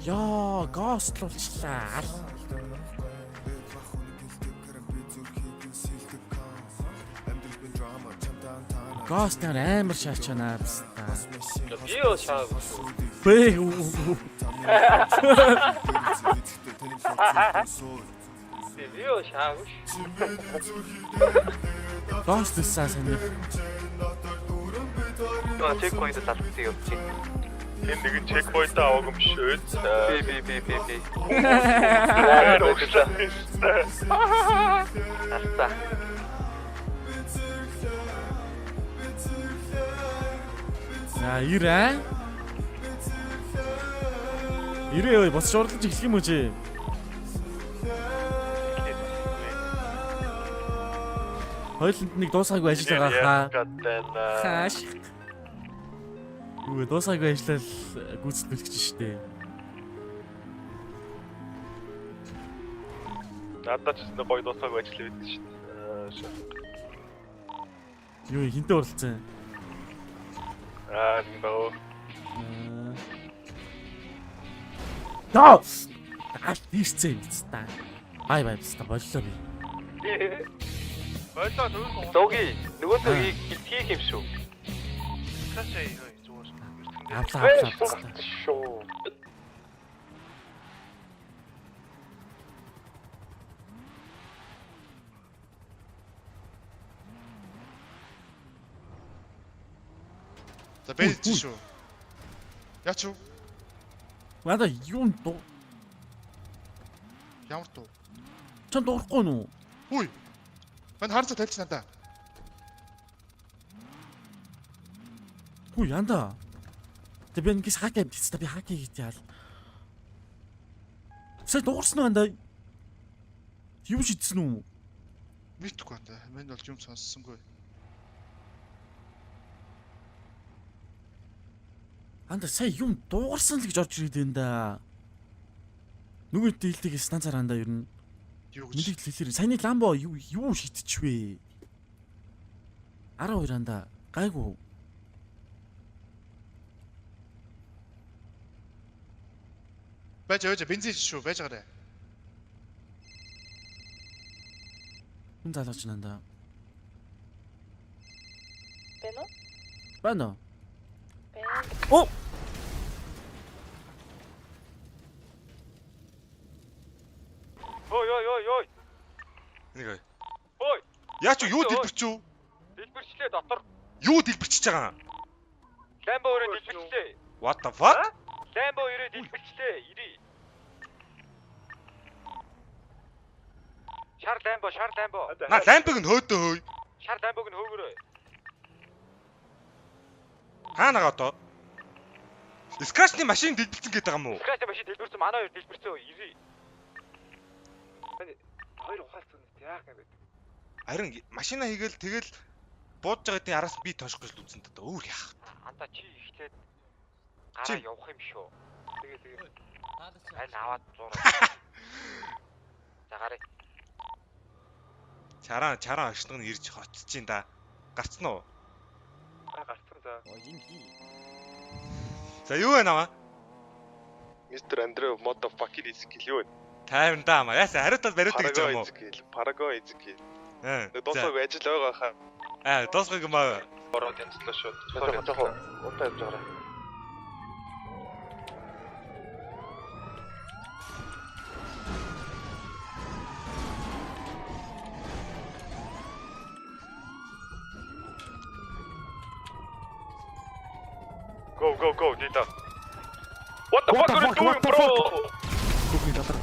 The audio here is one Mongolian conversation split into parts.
Йоо, ghost луулчлаа. Ghost амар шаачана баста. Би юу шаагүй шүү. Бэ. Би юу шаагүй шүү. Ghost гэсэн саний. Нөө checkpoint залгацсан явж байна. Энэ нэгэн checkpoint аваагүй юм шүү. Би. Алцаа. За ирээ. Ирээ ой босч урлаж эхлэх юм уу чи? Хойлонд нэг дуусгаагүй ажил байгаа хаа. Хааш. Үгүй дуусгаагүй ажиллал гүйцэтгэж штэ. Надад ч гэсэн гоё дуусгаагүй ажил байдаг шүү дээ. Юу хинтээ уралцсан? Аа нэг даа. Даа. Аа тийшцээ юм биз та. Бай бай биз та боллоо би. Болоо нүүр. Логи нөгөөдөө хийх юм шүү. Цаашаа зүгээр. Авлаа авлаа биз та. Шүү. За бэж шүү. Яач юу? Надаа юм дуу Ямар дуу? чам дуурахгүй нү? Хүй. Мань харцаа тавьчих надаа. Хүү янда. Тэ би ингэс хака юм биз та би хака хийж яал. Сая дуурсан уу анда? Юу шидсэн үү? Мэдхгүй байна. Мань бол юм сонссонгүй. Анда сая юм дуугарсан л гэж орж ирээд байна да. Нөгөө дийлдэг станцаар анда ер нь Юу гэж? мэдээлэл хэлээр саяны ламбо юу юу шидчихвэ? 12 анда гайгүй. Байж байж бензин шүү байж гараа. Хүн залгаж байна анда. Байна уу? Байна уу? Байна. Оо. Ой ой ой ой. Нэг ой. Ой. Яач юу дэлбэрч үү? Дэлбэрчлээ дотор. Юу дэлбэрчиж байгаа юм? Ламбо өрөө дэлбэрчлээ. What the fuck? Ламбо өрөө дэлбэрчлээ. Ирээ. Шар ламбо, шар ламбо. На лампыг нь хөөдөө хөөе. Шар ламбог нь хөөгөрөө. Хаана байгаа одоо? Scratch-ны машин дэлбэрсэн гэдэг байгаа юм уу? Scratch машин дэлбэрсэн, манай хоёр дэлбэрсэн. Ирээ. Хоёр ухаалцсан нэт яах юм бэ? Харин машина хийгээл тэгэл бууж байгаа гэдгийн араас би тоших гэж л үзсэн даа. Өөр яах. Анда чи ихлээд гараа явах юм шүү. Тэгээ тэгээ. Аль аваад зураа. За гараа. Чараа чараа огшног нь ирж хоцож ин да. Гарцсан уу? Гарцсан за. За юу вэ наваа? Мистер Андрео motherfucking skill юу вэ? Тайван даа маа. Яасан хариутал бариутаг гэж байгаа юм уу? Skill, Paragon skill. Аа. Дуусаагүй ажил байгаа хаа. Аа, дуусгаагүй маа. Бороод янзлаа шүү. Жохо жохо. Удаа явж байгаарай. Go go go Dita. What the fuck are you doing bro? Хүүхний талаар.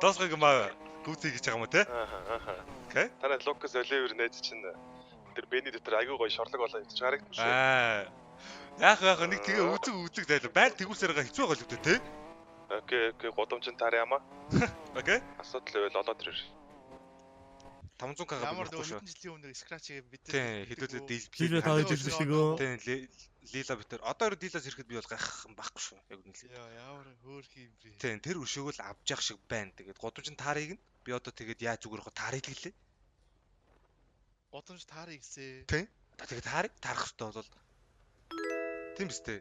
Дуусгаагүй маа. Гүцээ гэж байгаа юм уу те? Ааха ааха. Окей. Танай Лукас Оливер найз чинь тэр Бений дотор айгүй гоё шорлог болоо явж харагдсан шүү. Аа. Яах яах нэг тэгээ үзэг үзэг зайлаа. Байр тэгүүсээр байгаа хэцүү байгаа л үү те? Окей окей гудамжин тарьяама. Окей. Асуудал байвал олоод ирэр. 500 к-га Ямар би шүү. хэдэн жилийн өмнө Scratch-ийг бид Тийм, хэдүүлээ дийлбэлээ. Лила та хоёр дэлбэршигөө. Тийм, Лила битэр. Одоо ер Лилас ирэхэд би бол гайхах юм байхгүй шүү. Яг үнэ л. Яа, ямар хөөрхөн юм бэ? Тийм, тэр өшөөгөө л авч явах шиг байна. Тэгээд гудамжин таарыг нь би одоо тэгээд яа зүгээр хөө таарыг гэлээ. Гудамж таарыг гэсэн. Тийм. Тэгээд таарыг таарах хэрэгтэй бол тийм биз дээ.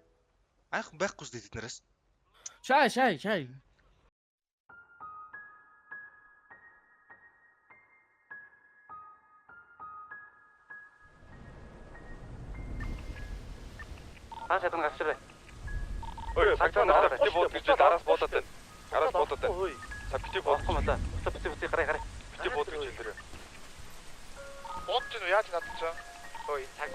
Анх байхгүй шүү дээ тэд нараас. Шай шай шай. Хаан шатан гарч ирээ. Ой, цагтаа нараа бити бууд гэж араас буудаад байна. Араас буудаад байна. Бити бууд. Болохгүй маа. Бити бити гараа гараа. Бити бууд гэж хэлээрэй. Бууд чинь яаж надад чаа? Ой цаг.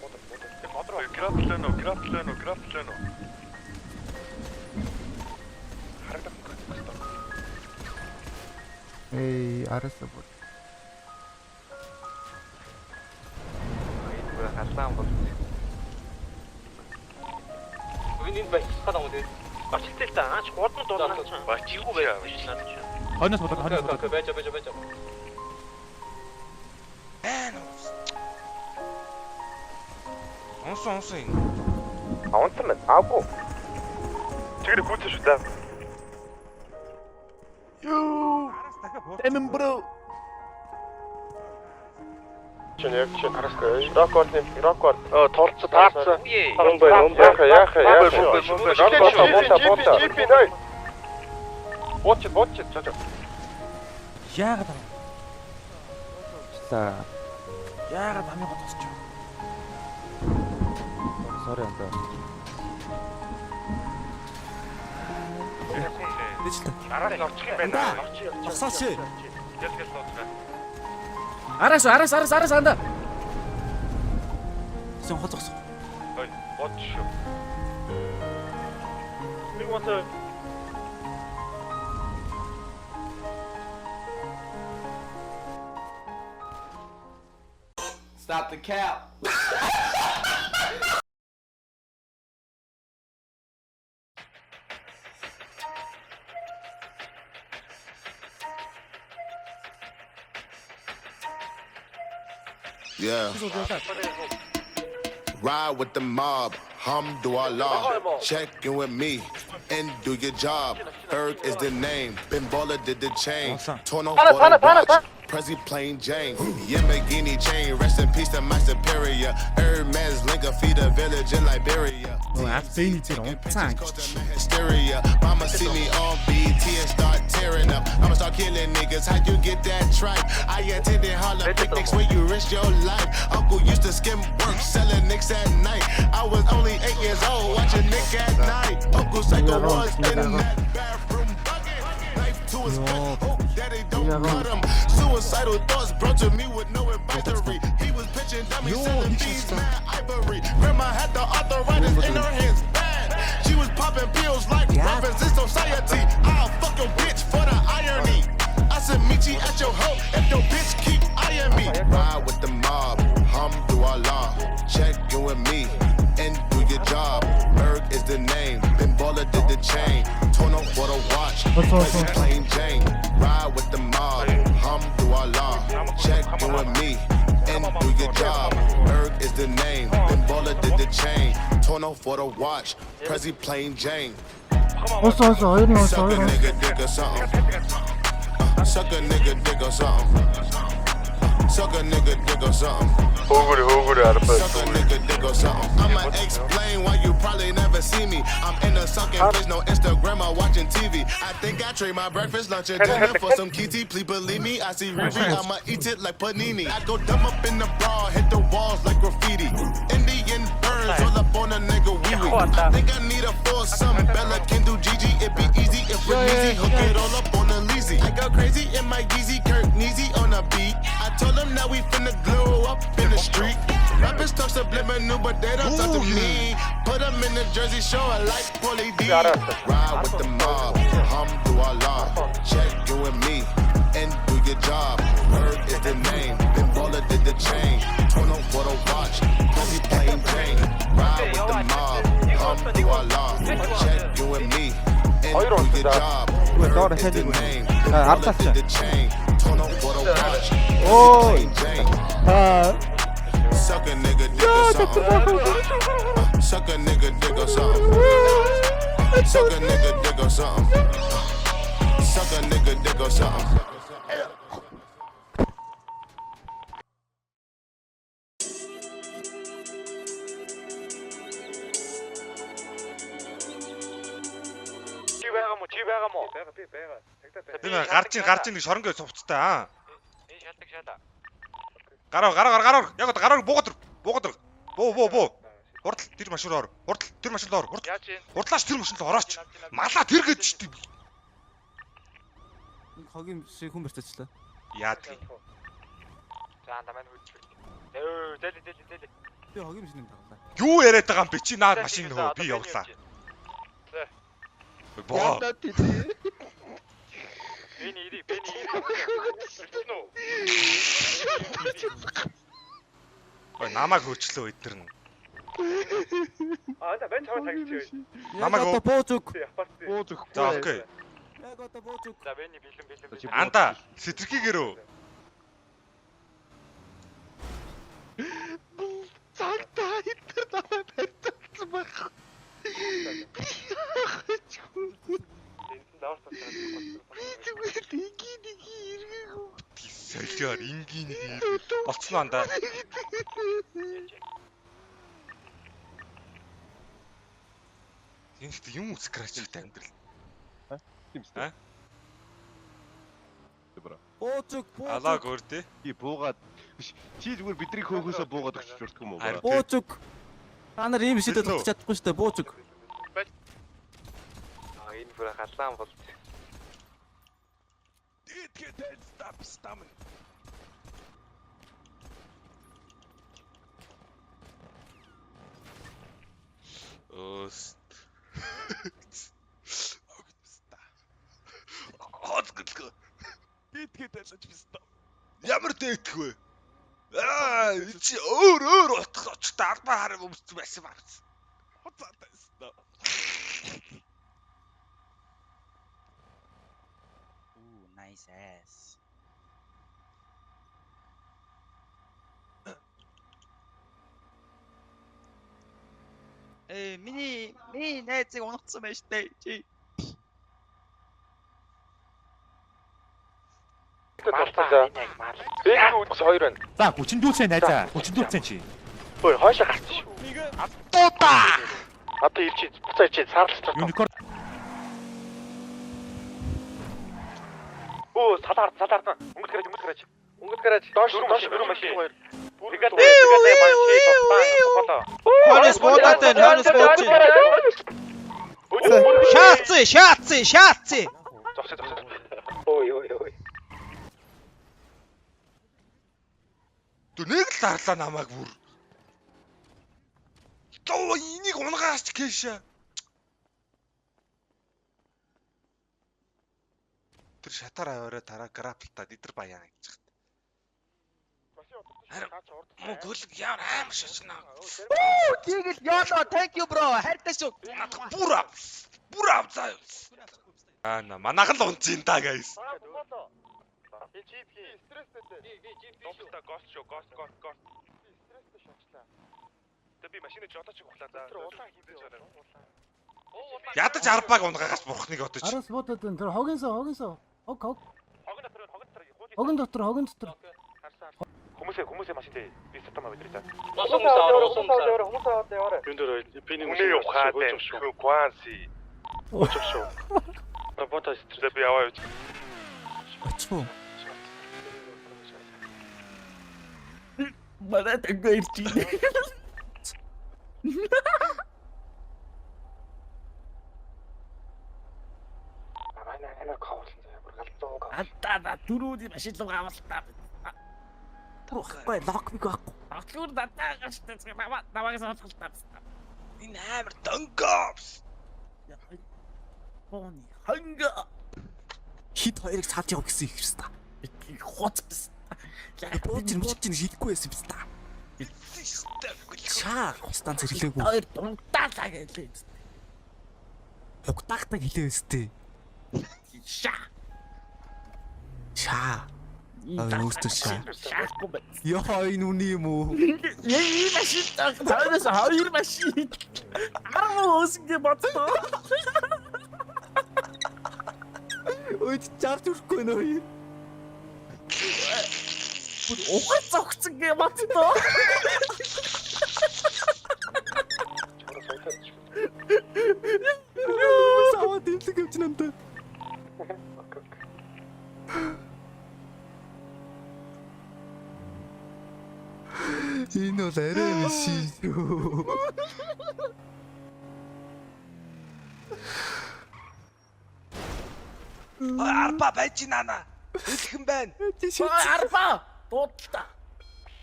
Бууд бууд. Модро графлэн үү, графлэн үү, графлэн үү. Харагдах юм. Эй, араас бод. Энэ бүр халаан бол. Энэ энд байх гэдэг юм дээ. Очилтээ л да. Аач гурдан дурнаа чи. Бачигүй байя гэж надад чи. Хойноос болоод хойноос болоод. Байж байж байж. Байна. Унсан унсан энэ. Унтсан байна. Аагүй. Чигэр гүйтсэн шүү дээ. Юу? Араас дахиад бууд. Эмэн бро. Чинь яг чинь араас Роквард Роквард толцсон таарсан. Мөн яха яха яха. Роквард буута буута. Бууч бууч чаа. Яагаад аа? За, Яагаад амигаа тосч вэ? sorry анда. Дэжлээ. Араас нь орчих юм байна. Зогсооч. Гэл гэл дуудлаа. Араас араас араас араас анда. Сэн хол зогсоо. Ой, бод шүү. Нэг босоо. Stop the cap. Yeah. Ride with the mob, hamdulillah. Check in with me and do your job. Berg is the name. Ben Baller did the chain. Torn off for the watch. Prezi plain Jane. Yamagini chain. Rest in peace to my superior. Hermes Linka feed a village in Liberia. Нөгөө Альбени дээр унтсан Cause the man hysteria. Mama see me on BT and start tearing up. I'ma start killing niggas. How you get that tripe? I attended Harlem picnics where you risk your life. Uncle used to skim work, selling nicks at night. I was only 8 years old, watching Nick at night. Uncle Psycho was in that bathroom bucket. Knife to his gut. Hope daddy don't cut him. Suicidal thoughts brought to me with no advisory. He was pitching dummies, selling bees, mad ivory. Grandma had the arthritis in her hands, bad. She was popping pills like reference in society. I'll fuck your bitch for the irony. I said meet you at your hoe if your bitch keep eyeing me. Ride with the mob, hamdulillah. Check in with me and do your job. Berg is the name. Ben Baller did the chain. Torn up for the watch. Болсон болсон. Plain Jane. Ride with the mob, hamdulillah. Check in with me and do your job. Berg is the name. Ben Baller did the chain. Torn off for the watch. Prezi plain Jane. Болсон болсон хоёр нь болсон Suck хоёр a нь. nigga dick or something. Suck a nigga dick or something. Suck a nigga dick or something. Хөөгөр хөөгөр арба. Suck a nigga dick or something. I'ma explain why you probably never see me. I'm in a sunken place, no Instagram or watching TV. I think I trade my breakfast, lunch, and dinner for some KT. Please believe me, I see Ruby, I'ma eat it like panini. I go dumb up in the bra, hit the walls like graffiti. Indian birds all up on a nigga wee wee. I think I need a foursome. Bella can do GG, it be easy if we're easy. Hook it all up on the Leezy. I go crazy in my Yeezy, Kirk Neasy on a beat. I told him that we finna glow up in the street. Rappers talk subliminal, but they don't talk to me. Put 'em in the Jersey Shore like Paulie D. Ride with the mob, hamdulillah. Check you and me and do your job. Bird is the name, Ben Baller did the chain. Torn up for the watch, Prezi plain Jane. Ride with the mob, hamdulillah. Check you and me and do your job. Доор Bird is the хайлыг name, Ben А, Baller ардаас did the chain. Torn up for the watch, Ой. Prezi plain Jane. Аа. Suck a nigga dick or something. Suck a nigga dick or something. Suck a nigga dick or something. Suck a nigga dick or something. Чи байгаа мó? Байгаа би байгаа. Цагдаа Би гарч ин гарч ин нэг шоронгийн цувцтай аа. Энэ шатдаг шалаа. Гараа гараа гараа гараа. Яг одоо гараа буугаад буугаад буу буу буу. Хурдл тэр машин руу ор. Хурдл тэр машин руу ор. Хурдл. Хурдлаач тэр машин руу орооч. Малаа тэр гэж штий. Хогийн шиг хүн барьцаачлаа. Яадаг. За анда маань хөлж. Өө зэли зэли зэли. Би хогийн машиныг дагалаа. Юу яриад байгаа юм бэ чи наад машин нөө би явлаа. Боо. Бэни ири бэни ири. Ой намайг хөөчлөө эднэр нь. Аа за бен чамайг тагч. Намайг одоо бууз өг. Бууз өгөхгүй. За окей. Яг одоо бууз өг. За бэни бэлэн бэлэн бэлэн. Анда сэтрхийгэрөө. Цагтаа эдгээр намайг барьцаалсан байх. Би зүгээр л энгийн нэг эргээгүй. Солиор энгийн нэг болцсон уу андаа. Энэ ихтэй юм скрачтай амьдрал. Тийм үстэй. Бууз өг. Бууз Алаа өг. гөр тий. Би буугаад биш. Чи зүгээр бидний хөөхөөсөө буугаад өгч болтгүй юм уу? Харин. Бууз өг. Та нар ийм шидэд Бэлэн үү? татчих чадахгүй шүү дээ. Бууз өг. Аа энэ бүр халаан болж. Тэгээд стап стам. Өст. Хот гэлгүй. Дээдгээ тайлж бистэ. Ямар дээдэх вэ? Аа, чи өөр өөр утга очтой албаа хараа өмссөн байсан байна. Хуцаатай өстө. Ooh, nice ass. Э миний миний найзыг унагцсан байж тээ чи. Би үдс хоёр байна. За 34 цент найзаа. 34 цент чи. Ой хойшоо гарсан шүү. Дуудаа. Одоо ирчи буцаа ирчи сарлаж байгаа. Unicorn Өө салаар салаар өнгөт гараж өнгөт гараж. Өнгөт гараж доош доош дөрөв машин. хоёр. Бригад бригад машин болоо. Хойноос буудаад байна, хойноос бууж байна. Шаацсан, шаацсан, шаацсан. Зогсоо зогсоо. Ой ой ой. Түр нэг л дарлаа намайг бүр. Тоо энийг унгаач кэшэ. Тэр шатаар аваарай тараа граплтаа эдэр баяа гэж хат. Мөн гөлг ямар амар шашнаа. Тэгэл ёолоо, thank you bro. Хайртай шүү. Надад бүр ав. Бүр ав заа. Аа на манайхан л унцын та guys. Би чип хий. Стресстэй. Би би Доста гост шүү гост гост гост. Стресстэй шачлаа. Тэ би машины жолооч ухлаа за. Тэр улаан хийдэж байгаа. Ядаж арбааг унгаагаас бурхныг одоо чи. Араас буудаад байна. Тэр хогинсоо хогинсоо. Хог хог. Хогон дотор хогон дотор. Хогон дотор хогон дотор. Хүмүүсээ хүмүүсээ машин дээр би сатамаа өдрөө за. Усан аваад усан аваад хүмүүс аваад яваарай. Юун дээр би нэг Үнэ ухаад байна. Кванси. Очих шүү. Робота стресс би яваа явж. Очих уу? Манай тангаа ирж байна. Манай амар каварлан заяа бүр галзуу. Антаа да түрүүний машин руу авалтаа. Тэр байхгүй лок миг байхгүй. Отлуур надаа гаштай намаа намайг сонсголтаа. Энэ амар дөнгөө. Бооны ханга Хит хоёрыг цааж явах гэсэн их хэрэг та. хуц бис. Бууж ин бууж ин шидэхгүй байсан биз та. Шаа хустан зэрлээгүй. Хоёр дунтаалаа гэлээ. Хугтаагтаг хэлээ өстэй. Шаа. Шаа. Аа өөртөө шаа. Шаахгүй байна. Яа энэ үний юм уу? Ийм машин таараас хоёр машин. Арга өсгөө боддоо. Ой чарж өрөхгүй нөө. Бүр ухар зогцсон гэ боддоо. Саваа дэмлэг явж намтай. Энэ бол арай биш шүү. Арба байж наана. Хэлхэн байна. Арба! Дуудалта.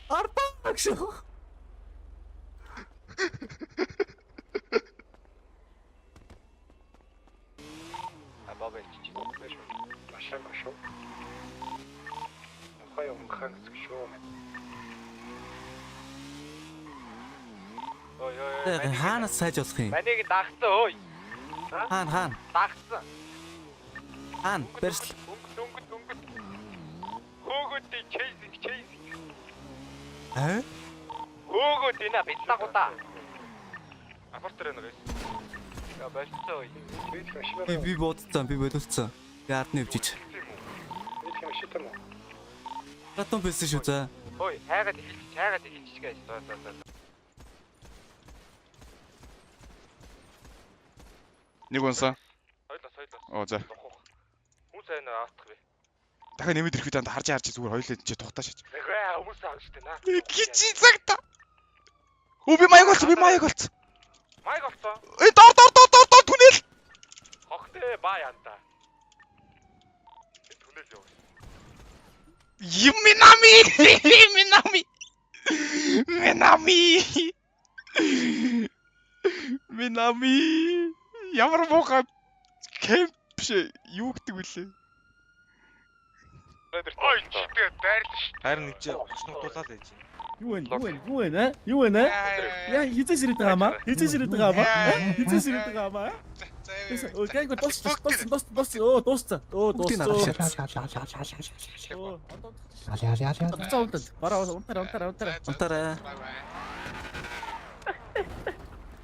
Арба гэж. Баба чи чи. Машин шүү. Хоёр өнгөрөх шүү. Ой ой ой. Хаанаас сайж болох юм? Манийг дагцсан ой. Хаана хаана? Дагцсан. Хаана? Барьсл. Өнгөт өнгөт өнгөт. Хөөгөөд chasing chasing. Аа? Хөөгөөд энэ бэлтагуудаа. Апартер нэг эс. Я болцсон ой. Би бодцсон, би боловцсон. Би ардны өвжиж. Ратон байсан шүү за. Ой, хайгаад эхэлчих, хайгаад эхэлчих гэж. За за за. Нэг унсан. Соёлоо соёлоо. Оо за. Хүн сайн аатах вэ? Дахиад нэмээд ирэхэд дандаа харж харж зүгээр хоёулаа чи тухтаа шаач. Эгэ хүмүүс аав штэ наа. Гичи цагта. Өө би маяг болцсон, би маяг болцсон. Маяг болцсон. Э дор дор дор дор дор түнэл. Хохтой ба янда. Түнэл яв. Юминами! Минами! Минами! Минами! Ямар муухай кемп биш юу гэдэг вүлээ? Ой чи тэгээ дайрлаа шүү. Харин нэг чи очногдуулаад байж. Юу вэ? Юу вэ? Юу вэ? Юу вэ? Яа, хизээс ирээд байгаа маа? Хизээс ирээд байгаа маа? Хизээс ирээд байгаа маа? Өө, гайгүй дууссан, дууссан, дууссан, дууссан. Өө, дууссан. Өө, дууссан. Аль аль аль. Бараа унтараа, унтараа, унтараа. Унтараа.